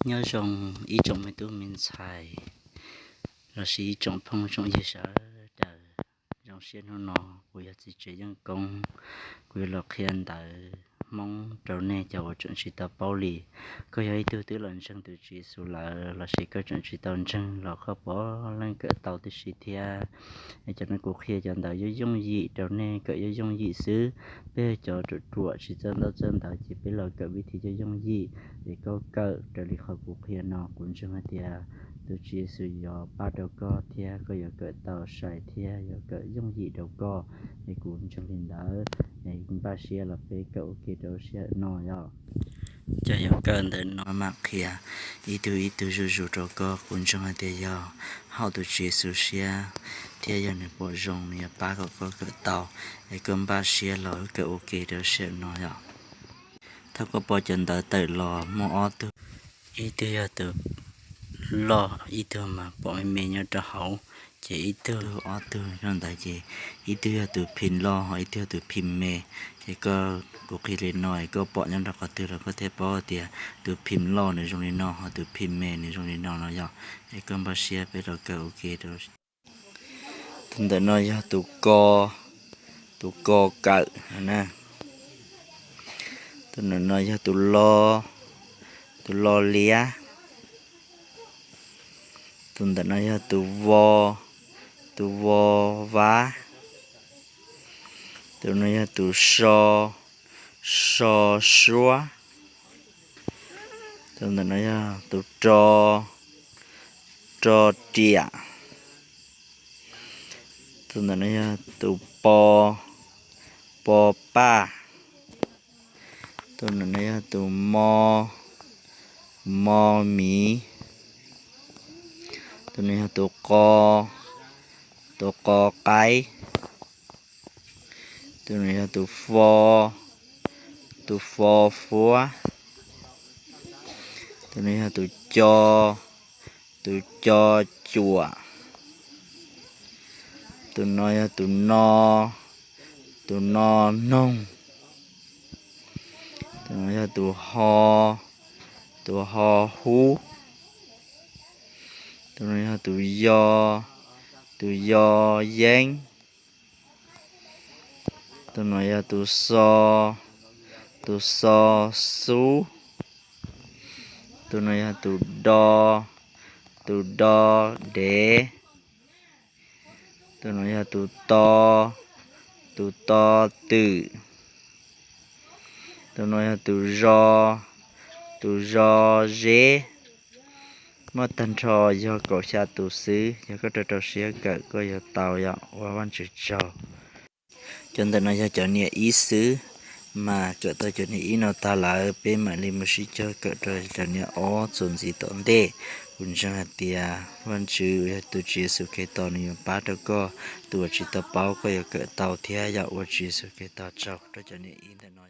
Nyob zoo ib tsoom me tub me ntxhais lossis ib tsoom phooj tsoom ywg sawv daws. Zoo siab hnub no kuv yog txiv tsev Yeej Koob, kuv yuav los qhia ntawv Hmoob rau nej cov uas tseem tsis tau paub li. Koj yog ib tug twb los ntseeg tus Tswv Yexus lawm lossis koj tseem tsis tau ntseeg los koj puav leej kawm tau tib si thiab. Es cov no kuv qhia cov ntawv yooj yooj yim rau nej kawm yooj yooj yim xwb. Peb cov ruam ruam tsis txawj ntaub txawj ntawv ces peb los kawm vib thim yooj yooj yim es koj kawm raws li qhov kuv qhia no. Kuv ntseeg hais tias tus Tswv Yexus yuav pab rau koj thiab koj yuav kawm tau sai thiab yuav kawm yooj yim rau koj. Es kuv ntseeg li ntawd, es npaj siab los peb kawm ua ke rau sij hawm no yom. Cov yuav kawm ntawm no mam qhia ib tug ib tug zuj zus rau koj. Kuv ntseeg hais tias yog haum tus Tswv Yexus siab thiab yog nws pom zoo nws yuav pab kom koj kawm tau. Es koj npaj siab los kawm ua ke rau sij hawm no yom. Thaum koj pom cov ntawv tawm los muaj ob tug, ib tug yog tus loj, ib tug mas pom me me nyob rau hauv. Ces ib tug ob tug nyob ntawd ces ib tug yog tus phim loj ho ib tug yog tus phim me. Ces koj, kuv qhia li no es koj pom nyob rau qhov twg los koj thiaj paub tias tus phim loj nws zoo li no ho tus phim me nws zoo li no no yom. Es koj npaj siab peb los kawm ua ke rau. Tus ntawm no yog tus ko, tus ko kawm na. Tus ntawm no yog tus lo, tus lo liab. Tus ntawm no yog tus vo, tus vo vab. Tus no yog tus so, so suab. Tus ntawm no yog tus ro, ro riam. Tus ntawm no yog tus po, po paj. Tus ntawm no yog tus mo, mo miv. Tus no yog tus qo, tus qo qaib. Tus no yog tus fo, tus fo fuab. Tus no yog tus co, tus co cuam. Tus no yog tus no, tus no noog. Tus no yog tus ho, tus ho hub. Tus no yog tus yo, tus yo yeeb. Tus no yog tus xo, tus xo xub. Tus no yog tus do, tus do dev. Tus no yog tus to, tus to twm. Tus no yog tus zo, tus zo zeb. Muaj tag nrho yog kaum xya tus xwb, yog koj rau rau siab kawm koj yuav tau yom. Ua Vajtswv tsaug. Cov ntawm no yog cov niam ib xwb, mas kawm tau cov niam ib no tag lawm peb mam li mus sib cog kawm rau cov niam ob txuas ntxiv tom ntej. Kuv ntseeg hais tias Vajtswv uas yog tus Tswv Yexus Khetos nws yuav pab rau koj, tus uas tsis tau paub koj yuav kawm tau thiab yom. Ua Tswv Yexus Khetos tsaug rau cov niam ib ntawm no.